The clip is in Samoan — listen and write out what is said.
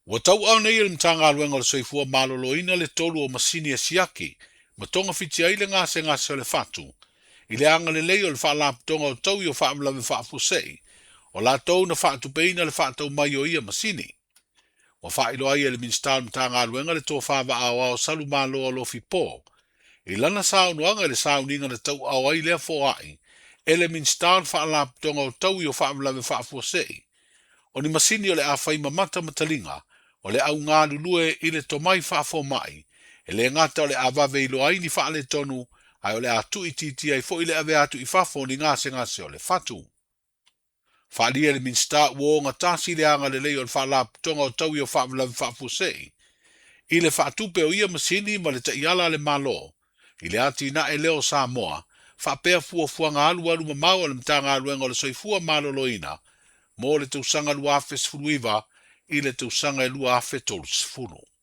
Ua tauaao nei e le Matagaluega o le Soifua Maloloina le tolu o masini e siaki ma togafiti ai le gasegase o le fatu i le agalelei o le Faalapotopotoga o Taui o Faalavelave Faafuasei, o latou na faatupeina le faatau mai o ia masini. Ua faailoa ai e le Minisita o le Matagaluega le tofa vaaoao Salumaloa Alofi Paul i lana saunoaga i le sauniga na tauaao ai lea foai e le Minisita o le Faalapotopotoga o Taui o Faalavelave Faafuasei, o ni masini o le a fai ma mata ma taliga o le au galulue i le tomai faafomai, e le gata o le a vave iloa ai ni faaletonu, ae o le a tuuitiitia ai foi le ave atu i fafo o ni gasegase o le fatu. Faaalia e le Minisita ua ogatasi le agalelei o le Faalapotopotoga o Taui o Faalavelave Faafuasei i le faatupe o ia masini ma le taiala a le Malo i le atinae lea o Samoa faapea fuafuaga alualu mamao a le Matagaluega o le Soifua Maloloina mo le tausaga 2019 i le tausaga e 2030.